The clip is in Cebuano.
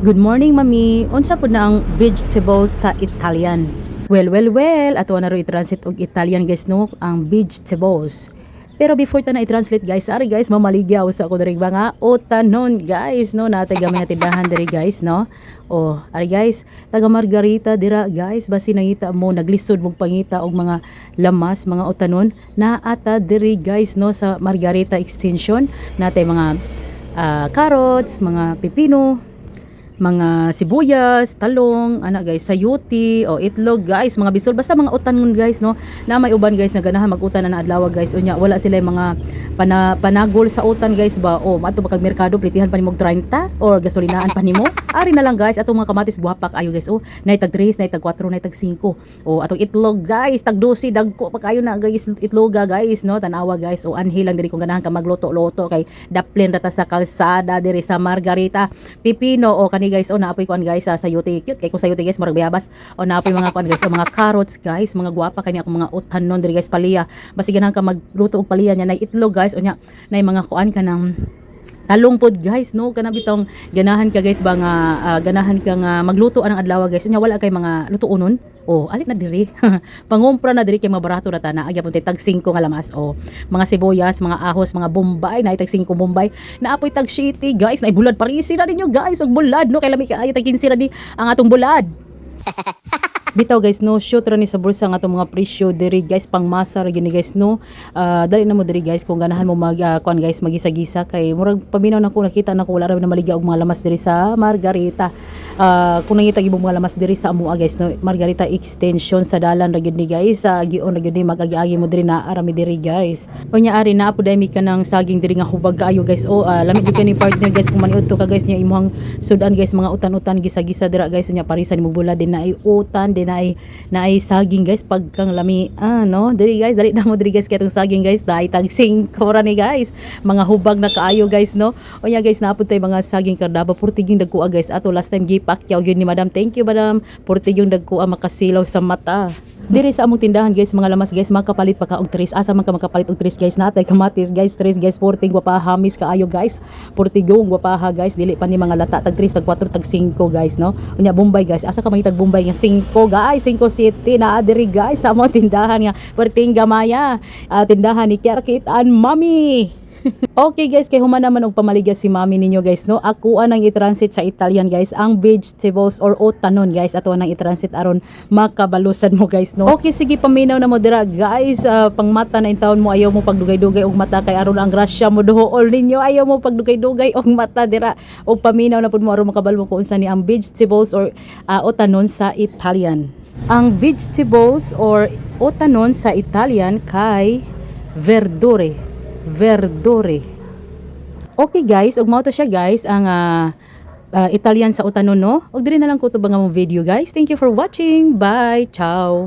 Good morning, Mami. Unsa pud na ang vegetables sa Italian? Well, well, well, ato na ro i-translate og Italian, guys, no, ang vegetables. Pero before ta na i-translate, guys, ari guys, mamaligyaw sa ako diri ba nga utanon, guys, no, natay gamay nga tindahan diri, guys, no. Oh, ari guys, taga Margarita dira, guys, basi nangita mo, naglisod mong pangita og mga lamas, mga utanon, naa ta diri, guys, no, sa Margarita Extension, natay mga carrots, mga pipino, mga sibuyas, talong, ana guys, sayuti, o itlog, guys, mga bisol, basta mga utanon, guys, no. Na may uban, guys, na ganahan mag-utan na adlaw, guys. Unya wala sila yung mga panagol sa utan, guys, ba. O maadto ba kag merkado, plitihan pa nimo og 30 or gasolinaan pa nimo. Ari na lang, guys, atong mga kamatis gwapa kaayo, guys. Oh, nay tag 3, nay tag 4, nay tag 5. O atong itlog, guys, tag 12, dagko pa kayo na, guys, itloga, guys, no. Tanawa, guys, o anhi lang diri kung ganahan ka magluto-luto kay daplin ra ta sa kalsada diri sa Margarita. Pipino o kani, guys, o naapoy kuan, guys, sa sayuti. Cute kay kung sayuti, guys, murag bayabas. O naapoy mga kuan, guys, o mga carrots, guys, mga gwapa kani akong mga utanon diri, guys, palya. Basi ganahan ka magluto og palya nya, nay itlog, guys, unya nay mga kuan kanang talong pod, guys, no, kana bitong ganahan ka, guys, ba nga ganahan ka nga magluto anang adlaw, guys, unya wala kay mga lutuonon, oh, alit na diri, pangumpra na diri kay mabarato ra ta na agya punta tag 5 nga lamas. Oh, mga sibuyas, mga ahos, mga bombay, na tag 5 bombay, naapoy tag 7, guys, na bulad parisi na ninyo, guys, og bulad, no, kay lami kaayo, tag 15 ra di ang atong bulad. Bitaw, guys, no, shoot ra ni sa bulsa nga atong mga presyo diri, guys, pangmasa ra gini, guys, no. Dali na mo diri, guys, kung ganahan mo mag kuan, guys, magisa-gisa kay murag paminaw na ko, nakita na ko wala ra na maligya og mga lamas diri sa Margarita. Kung nangita gyud mo mga lamas diri sa amoa, guys, no, Margarita Extension, sa dalan ra gyud ni, guys, sa gion ra gyud ni, mag-agi-agi mo diri na arami diri, guys. Unya ari naa pud mi kanang saging diri nga hubag kaayo, guys. Oh, lami jud kani partner, guys, kung maniud to ka, guys, nya imong sudan, guys, mga utan-utan, gisa-gisa dira, guys, unya parisan mo bulad din, naay utan din, naay saging, guys, pagkang lami, no, diri, guys, dali na mo diri, guys, kay atong saging, guys, dai tag 5 ra ni, guys, mga hubag na kaayo, guys, no. Unya, guys, naa pud tay mga saging kardaba, purtiging dagko, guys. Ato last time gipakyaw gyud ni madam. Thank you, madam. Purtiging dagko, makasilaw sa mata. Diri sa among tindahan, guys, mga lamas, guys, makapalit pa ka og tres. Asa man ka makapalit og tres, guys? Natay kamatis, guys, tres, guys, porting gwapaha, hamis kaayo, guys, portigong gwapaha, guys, dili pa ni mga lata, tag 3, tag 4, tag 5, guys, no. Unya Bombay, guys, asa ka mangitag Bombay nga 5, guys? 5 city naa diri, guys, sa among tindahan nga perting gamaya, tindahan ni Kiara and Mami. Okay, guys, kay human naman og pamaligya si mami ninyo, guys, no. Ako anang i-translate sa Italian, guys, ang vegetables or utanon, guys. Ato anang i-translate aron makabalusan mo, guys, no. Okay, sige, paminaw na mo dira, guys. Pangmata na intawon mo, ayaw mo pagdugay-dugay og mata kay aron ang grasya mo duhool ninyo. Ayaw mo pagdugay-dugay og mata dira. O paminaw na pud mo aron makabalo mo kung unsa ni ang vegetables or utanon sa Italian. Ang vegetables or utanon sa Italian kay verdure. Verdure. Okay, guys, ug mao to siya, guys, ang Italian sa utanon, no. Ug diri na lang ko tubang among video, guys. Thank you for watching. Bye. Ciao.